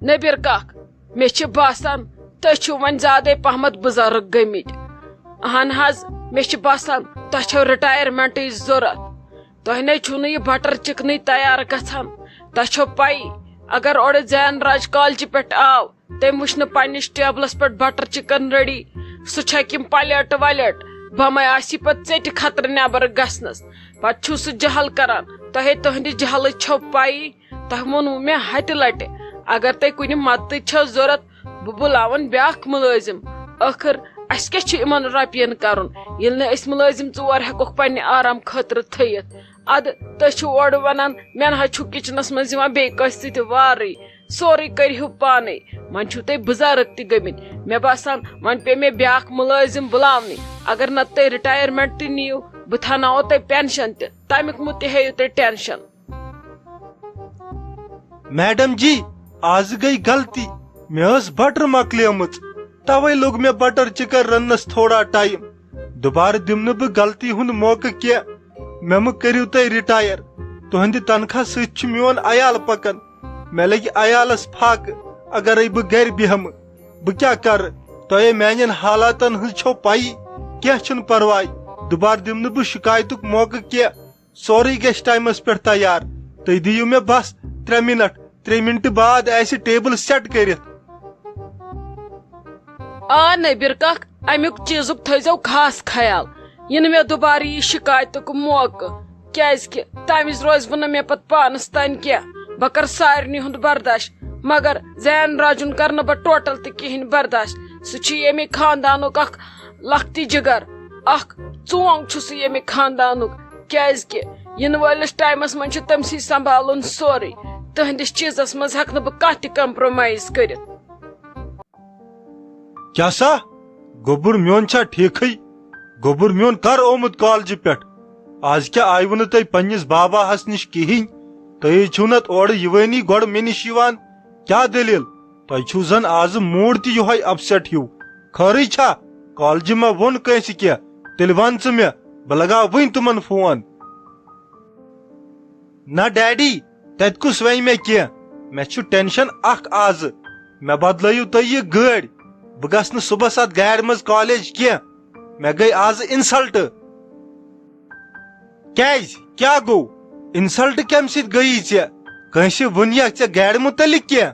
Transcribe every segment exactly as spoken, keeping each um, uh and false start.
نبیر کاک، مےٚ چھِ باسان تُہۍ چھِو وۄنۍ زیادَے پہمتھ بُزرگ گٔمٕتۍ۔ اہن حظ، مےٚ چھِ باسان تۄہہِ چھو رِٹایَرمٮ۪نٛٹٕچ ضوٚرَتھ۔ تۄہہِ نے چھُو نہٕ یہِ بٹر چِکنٕے تیار گژھان۔ تۄہہِ چھو پَیی، اگر اورٕ زین راج کالجہِ پٮ۪ٹھ آو، تٔمۍ وٕچھ نہٕ پننِس ٹیبلس پٮ۪ٹھ بٹر چِکن ریڈی، سُہ چھا کِم پلیٹ ولیٹ؟ بمے آسی پتہٕ ژیٚٹہِ خطرٕ نٮ۪بر گژھنس۔ پتہٕ چھُو سُہ جہل کران۔ تۄہے تُہنٛدِ جہلٕچ چھو پَیی، تۄہہِ ووٚنوُ مےٚ ہتہِ لٹہِ، اگر تۄہہِ کُنہِ مدتٕچ چھو ضوٚرتھ، بہٕ بُلاون بیٛاکھ مُلٲزِم۔ ٲخٕر اسہِ کیٛاہ چھُ یِمن رۄپین کرُن، ییٚلہِ نہٕ أسۍ مُلٲزِم ژور ہٮ۪کوکھ پننہِ آرام خٲطرٕ تھٲیِتھ؟ ادٕ تُہۍ چھِو اورٕ ونان، مےٚ نہ حظ چھُ کچنس منٛز یِوان بیٚیہِ کٲنٛسہِ سۭتۍ وارٕے، سورُے کٔرِو پانے۔ وۄنۍ چھِو تُہۍ بُزرگ تہِ گٔمٕتۍ۔ مےٚ باسان، وۄنۍ پیٚیہِ مےٚ بیٛاکھ مُلٲزِم بُلاونٕے۔ اگر نتہٕ تُہۍ رِٹایرمنٹ تہِ نِیِو، بہٕ تھاوناوو تۄہہِ پینشن تہِ، تمیُک مہٕ تہِ ہیٚیِو تُہۍ ٹینشن۔ میڈم جی، آز گٔے غلطی، مےٚ ٲس بٹر مۄکلیمٕژ، توے لوٚگ مےٚ بٹر چکن رننس تھوڑا ٹایم۔ دُبارٕ دِمہٕ نہٕ بہٕ غلطی ہُنٛد موقعہٕ کینٛہہ۔ مےٚ مہٕ کٔرِو تُہۍ رِٹایَر۔ تُہنٛدِ تنخواہ سۭتۍ چھُ میون عیال پکان۔ مےٚ لگہِ عیالس فاقہٕ، اگرے بہٕ گرِ بیہمہٕ۔ بہٕ کیٛاہ کرٕ؟ تۄہے میانٮ۪ن حالاتن ہٕنٛز چھو پَیی۔ کینٛہہ چھُنہٕ پرواے، دُبارٕ دِمہٕ نہٕ بہٕ شکایتُک موقعہٕ کینٛہہ۔ سورُے گژھِ ٹایمس پٮ۪ٹھ تیار۔ تُہۍ دِیِو مےٚ بس ترٛےٚ منٹ۔ ترٛےٚ منٹہٕ بعد آسہِ ٹیبل سیٹ کٔرِتھ۔ آ نبیر کاک، امیُک چیزُک تھٲیزیو خاص خیال، یِنہٕ مےٚ دُبارٕ یہِ شکایتُک موقعہٕ، کیازِ کہِ تمہِ وِزِ روزِ بہٕ نہٕ مےٚ پتہٕ پانس تانۍ کینٛہہ۔ بہٕ کرٕ سارنٕے ہُنٛد برداش، مگر زین راجُن کرٕ نہٕ بہٕ ٹوٹل تہِ کِہینۍ برداش۔ سُہ چھُ ییٚمہِ خاندانُک اکھ لختی جگر، اکھ ژونگ چھُ سُہ ییٚمہِ خاندانُک، کیازِ کہِ یِنہٕ وٲلِس ٹایمس منٛز چھُ تٔمسٕے سنبھالُن سورُے۔ تٕہنٛدِس چیزس منٛز ہٮ۪کہٕ نہٕ بہٕ کانٛہہ تہِ کمپرومایز کٔرِتھ۔ کیٛاہ سا؟ گوٚبُر میون چھا ٹھیٖکھٕے؟ گوٚبُر میون کر آمُت کالجہِ پٮ۪ٹھ؟ آز کیٛاہ آیوٕ نہٕ تُہۍ پننِس باباہس نِش کِہیٖنۍ؟ تُہۍ چھِو نتہٕ اورٕ یِوٲنی گۄڈٕ مےٚ نِش یِوان۔ کیٛاہ دٔلیٖل؟ تۄہہِ چھُو زن آزٕ موٗڈ تہِ یِہوٚے اپسیٹ ہیوٗ۔ خٲرٕے چھا؟ کالجہِ ما ووٚن کٲنٛسہِ کینٛہہ؟ تیٚلہِ ون ژٕ مےٚ، بہٕ لگاو وٕنۍ تِمن فون۔ نہ ڈیڈی، تتہِ کُس ونہِ مےٚ کینٛہہ؟ مےٚ چھُ ٹینشن اکھ آزٕ۔ مےٚ بدلٲیِو تُہۍ یہِ گٲڑۍ۔ بہٕ گژھٕ نہٕ صُبحس اتھ گاڑِ منٛز کالج کینٛہہ۔ مےٚ گٔے آزٕ انسلٹ۔ کیازِ؟ کیٛاہ گوٚو؟ انسلٹ کمہِ سۭتۍ گٔیی ژےٚ؟ کٲنٛسہِ ووٚن یا ژےٚ گاڑِ مُتعلق کینٛہہ؟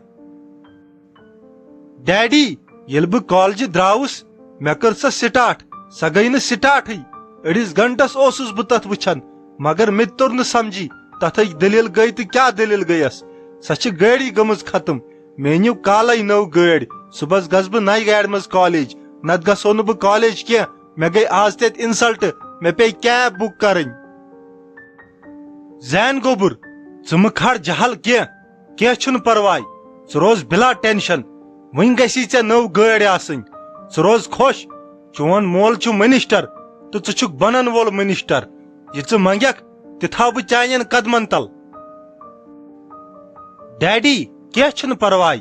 ڈیڈی، ییٚلہِ بہٕ کالجہِ درٛاوُس، مےٚ کٔر سۄ سٹارٹ، سۄ گٔے نہٕ سٹارٹھٕے۔ أڑِس گھنٹس اوسُس بہٕ تتھ وٕچھان، مگر مےٚ تہِ توٚر نہٕ سمجھی تتھ أکۍ دٔلیٖل گٔے تہٕ کیٛاہ دٔلیٖل گٔیس۔ سۄ چھِ گٲڑی گٔمٕژ ختم۔ مےٚ أنِو کالے نٔو گٲڑۍ۔ صُبحس گژھٕ بہٕ نَیہِ گاڑِ منٛز کالج، نتہٕ گژھو نہٕ بہٕ کالج کینٛہہ۔ مےٚ گٔے آز تتہِ انسلٹ، مےٚ پیٚیہِ کیب بُک کرٕنۍ۔ زین گوٚبُر، ژٕ مہٕ کھار جہل کینٛہہ، کینٛہہ چھُنہٕ پرواے۔ ژٕ روز بلا ٹینشن، وٕنۍ گژھی ژےٚ نٔو گٲڑۍ آسٕنۍ۔ ژٕ روز خۄش، چون مول چھُ منسٹر تہٕ ژٕ چھُکھ بنن وول منسٹر۔ یہِ ژٕ منگکھ، تہِ تھاو بہٕ چانٮ۪ن قدمن تل۔ ڈیڈی، کینٛہہ چھُنہٕ پرواے،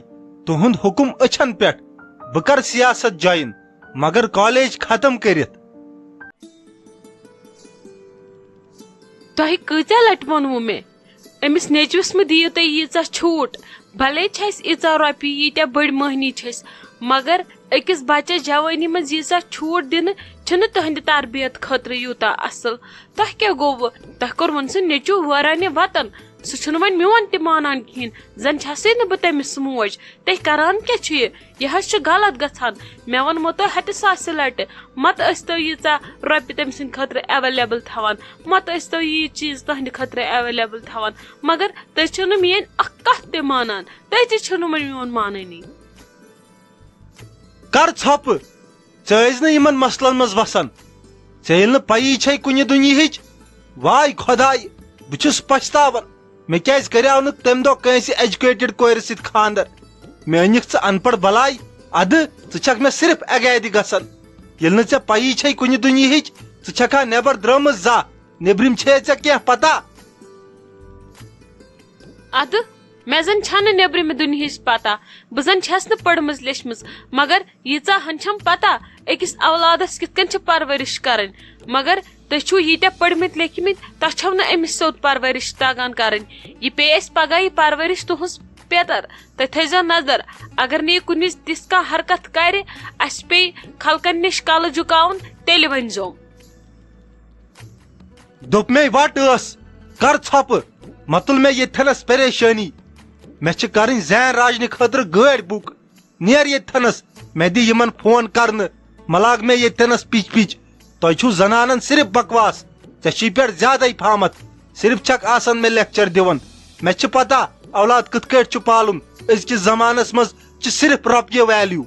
تُہُنٛد حُکُم أچھن پٮ۪ٹھ۔ بہٕ کرٕ سیاست جوین، مگر کالج ختم کٔرِتھ۔ تۄہہِ کۭژاہ لٹہِ ووٚنوُ مےٚ، أمِس نیٚچوِس مہٕ دِیِو تُہۍ ییٖژاہ چھوٗٹ؟ بھلے چھِ اَسہِ ییٖژاہ رۄپیہِ، ییٖتیٛاہ بٔڑۍ مٔہنی چھِ أسۍ، مگر أکِس بچس جوٲنی منٛز ییٖژاہ چھوٗٹ دِنہٕ، چھُنہٕ تُہنٛدِ تربیت خٲطرٕ یوٗتاہ اصل۔ تۄہہِ کیٛاہ گوٚوٕ؟ تۄہہِ کوٚروُن سُہ نیٚچوٗ وٲرانہِ وطن۔ سُہ چھُنہٕ وۄنۍ میون تہِ مانان کِہیٖنۍ، زن چھسٕے نہٕ بہٕ تٔمِس موج۔ تُہۍ کران کیٛاہ چھِو یہِ؟ یہِ حظ چھُ غلط گژھان۔ مےٚ ووٚنمو تۄہہِ ہتہِ ساسہِ لٹہِ، مت ٲسۍتو ییٖژاہ رۄپیہِ تٔمۍ سٕنٛدِ خٲطرٕ ایویلیبل تھاوان، مت ٲسۍتو یہِ چیٖز تُہنٛدِ خٲطرٕ ایویلیبل تھاوان، مگر تُہۍ چھِو نہٕ میٲنۍ اکھ کتھ تہِ مانان، تُہۍ تہِ چھِو نہٕ وۄنۍ میون مانٲنی۔ کر ژھۄپہٕ، ژٕ ٲسۍ نہٕ یِمن مسلن منٛز وسان، ژےٚ ییٚلہِ نہٕ پیی چھے کُنہِ دُنیہٕچ۔ واے خۄداے، بہٕ چھُس پچھتاوان، مےٚ کیازِ کریاو نہٕ تمہِ دۄہ کٲنٛسہِ ایجوکیٹڈ کورِ سۭتۍ خانٛدر؟ مےٚ أنِکھ ژٕ ان پڑھ بلاے، ادٕ ژٕ چھکھ مےٚ صرف اگادِ گژھان۔ ییٚلہِ نہٕ ژےٚ پیی چھے کُنہِ دُنیہٕچ، ژٕ چھکھا نٮ۪بر درٲمٕژ زانٛہہ؟ نیبرِم چھے ژےٚ کینٛہہ پتہ؟ ادٕ مےٚ زن چھنہٕ نیبرِمہِ دُنیہٕچ پتہ، بہٕ زن چھس نہٕ پٔرمٕژ لیچھمٕژ، مگر ییٖژاہ ہن چھم پتہ أکِس اولادس کِتھ کٔنۍ چھِ پرورش کرٕنۍ۔ مگر تُہۍ چھِو ییٖتیٛاہ پٔرمٕتۍ لیکھمٕتۍ، تۄہہِ چھو نہٕ أمِس سیوٚد پرورش تگان کرٕنۍ۔ یہِ پیٚیہِ اَسہِ پگاہ یہِ پرورش تُہنٛز پیتر، تُہۍ تھٲیزیو نظر، اگر نہٕ یہِ کُنہِ وِزِ تِژھ کانٛہہ حرکت کرِ، اَسہِ پیٚیہِ خلقن نِش کلہٕ جُکاوُن، تیٚلہِ ؤنۍزیوم۔ دوٚپ مے وٹ ٲس، کر ژھۄپہٕ، مہ تُل مےٚ ییٚتھٮ۪نس پریشٲنی۔ مےٚ چھِ کرٕنۍ زین راجنہِ خٲطرٕ گٲڑۍ بُک۔ نیر ییٚتھٮ۪نس، مےٚ دِ یِمن فون کرنہٕ، مہ لاگ مےٚ ییٚتھٮ۪نس پِچ پِچ۔ تۄہہِ چھُو زنانن صرف بکواس، ژےٚ چھُے پٮ۪ٹھ زیادَے پہمتھ، صرف چھکھ آسان مےٚ لیکچر دِوان۔ مےٚ چھِ پتہ اولاد کِتھ کٲٹھۍ چھُ پالُن۔ أزکِس زمانس منٛز چھِ صرف رۄپیہِ ویلیو۔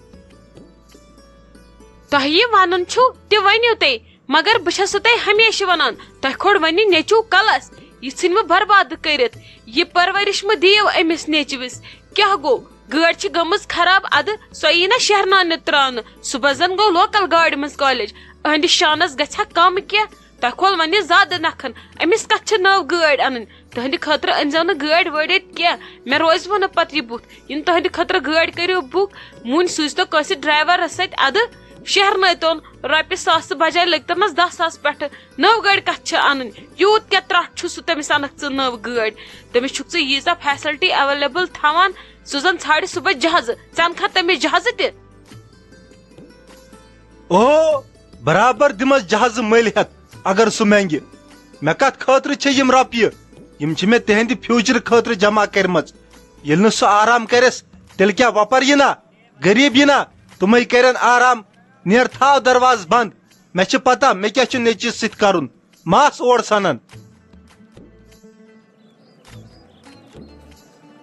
تۄہہِ یہِ ونُن چھُو، تہِ ؤنِو تُہۍ، مگر بہٕ چھَسو تۄہہِ ہمیشہِ وَنان، تۄہہِ کھوٚڑ وۄنۍ نیٚچوٗ کلس، یہِ ژھٕنۍ مہٕ برباد کٔرِتھ، یہِ پرورش مہٕ دِیِو أمِس نیٚچوِس۔ کیٛاہ گوٚو؟ گٲڑۍ چھِ گٔمٕژ خراب، اَدٕ سۄ یی نا شیرناونہِ ترٛاونہٕ؟ صُبحس زن گوٚو لوکل گاڑِ منٛز کالج، أہنٛدِس شانس گژھِ ہا کم کینٛہہ؟ تۄہہِ کھول وۄنۍ یہِ زیادٕ نکھن، أمِس کتھ چھِ نٔو گٲڑۍ انٕنۍ؟ تُہنٛدِ خٲطرٕ أنۍزیو نہٕ گٲڑۍ وٲڑۍ ییٚتہِ کینٛہہ، مےٚ روزِ وۄنۍ نہٕ پتہٕ یہِ بُتھ۔ یِنہٕ تُہنٛدِ خٲطرٕ گٲڑۍ کٔرِو بُک، وُنۍ سوٗزتو کٲنٛسہِ ڈرایورس سۭتۍ اَدٕ شیرنٲوتون رۄپیہِ ساس تہٕ بجایہِ لٔگۍ تَنَس دَہ ساس پٮ۪ٹھٕ۔ نٔو گٲڑۍ کَتھ چھِ اَنٕنۍ؟ یوٗت کیٛاہ ترٛٹھ چھُ سُہ تٔمِس اَنَکھ ژٕ نٔو گٲڑۍ؟ تٔمِس چھُکھ ژٕ ییٖژاہ facility available تھاوان، سُہ زَن ژھانٛڈِ صُبحس جہازٕ، ژٕ اَنکھا تٔمِس جہازٕ تہِ؟ او، برابر دِمس جہازٕ مٔلۍ ہٮ۪تھ، اگر سُہ منٛگہِ۔ مےٚ کتھ خٲطرٕ چھےٚ یِم رۄپیہِ؟ یِم چھِ مےٚ تِہنٛدِ future خٲطرٕ جمع کٔرمٕژ۔ ییٚلہِ نہٕ سُہ آرام کرٮ۪س، تیٚلہِ کیٛاہ وۄپر یِنا؟ غریٖب یِنا؟ تِمے کرن آرام۔ نیر، تھاو دروازٕ بنٛد۔ مےٚ چھِ پتہ مےٚ کیٛاہ چھُ نیٚچوِس سۭتۍ کرُن۔ ماس اور سنن۔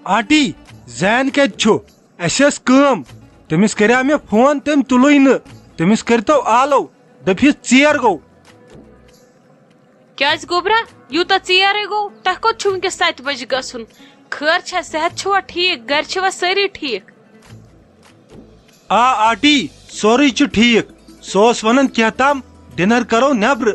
آنٹی، زین کتہِ چھُ؟ اسہِ ٲس کٲم۔ تٔمِس کریٛاو مےٚ فون، تٔمۍ تُلٕے نہٕ۔ تٔمِس کٔرۍتو آلو، دٔپۍہِس ژیر گوٚو۔ کیٛازِ گوٚبرا، یوٗتاہ ژیرٕے گوٚو؟ تۄہہِ کوٚت چھُ وٕنکیٚس ستہِ بجہِ گژھُن؟ خٲر چھا، صحت چھُوا ٹھیٖک؟ گرِ چھِوا سٲری ٹھیٖک؟ آ آنٹی، سورُے چھُ ٹھیٖک۔ سُہ اوس ونان کینٛہہ تام ڈنر کرو نیبرٕ۔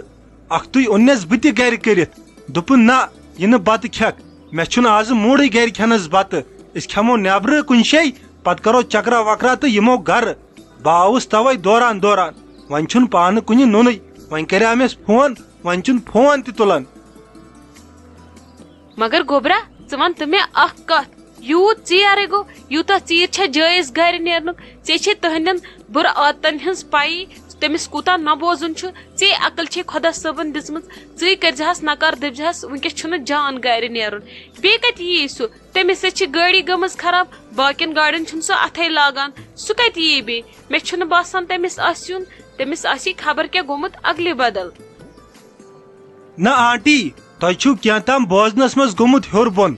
اکھتُے اوٚننس بہٕ تہِ گرِ کٔرِتھ۔ دوٚپُن، نہ، یہِ نہٕ بتہٕ کھٮ۪کھ۔ مےٚ چھُنہٕ آزٕ موٗڈٕے گرِ کھٮ۪نس بتہٕ۔ أسۍ کھٮ۪مو نیبرٕ کُنہِ شے، پتہٕ کرو چکرا وکرا تہٕ یِمو گرٕ۔ بہٕ آوُس توے دوران دوران۔ وۄنۍ چھُنہٕ پانہٕ کُنہِ نوٚنُے۔ وۄنۍ کریٛاو مےٚ فون، وۄنۍ چھُنہٕ فون تہِ تُلان۔ مگر گوٚبرا، ژٕ وَن تہٕ مےٚ اکھ کتھ، یوٗت ژیر ہے گوٚو، یوٗتاہ ژیٖرۍ چھا جٲیز گرِ نیرنُک؟ ژےٚ چھے تٕہنٛدٮ۪ن بُرٕ عادتن ہٕنٛز پَیی، تٔمِس کوٗتاہ نہ بوزُن چھُ۔ ژےٚ عقل چھے خۄدا صٲبن دِژمٕژ، ژٕے کٔرزِہَس نکار، دٔپزِہَس، وٕنکیٚس چھُنہٕ جان گرِ نیرُن۔ بیٚیہِ کتہِ یِیہِ سُہ؟ تٔمِس سۭتۍ چھِ گٲڑی گٔمٕژ خراب، باقین گاڑٮ۪ن چھُنہٕ سُہ اتھے لاگان۔ سُہ کتہِ یِیہِ بیٚیہِ؟ مےٚ چھُنہٕ باسان تٔمِس آسہِ یُن، تٔمِس آسہِ خبر کیٛاہ گوٚمُت اگلہِ بدل۔ نہ آنٹی، تۄہہِ چھُو کینٛہہ تام بوزنس منٛز گوٚمُت ہیوٚر بۄن۔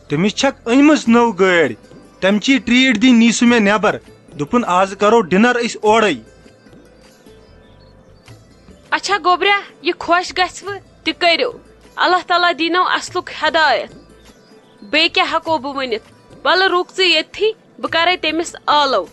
تٔمِس چھکھ أنمٕژ نٔو گٲڑۍ۔ تٔمۍ چی ٹریٖٹ دِنۍ نی سُہ مےٚ نٮ۪بر۔ دوٚپُن، آز کرو ڈنر أسۍ اورے۔ اچھا گوٚبریا، یہِ خۄش گژھِوٕ تہِ کٔرِو۔ اللہ تعالیٰ دِنو اصلُک ہدایت۔ بیٚیہِ کیٛاہ ہٮ۪کو بہٕ ؤنِتھ؟ وَلہٕ رُک ژٕ ییٚتھی، بہٕ کرے تٔمِس آلو۔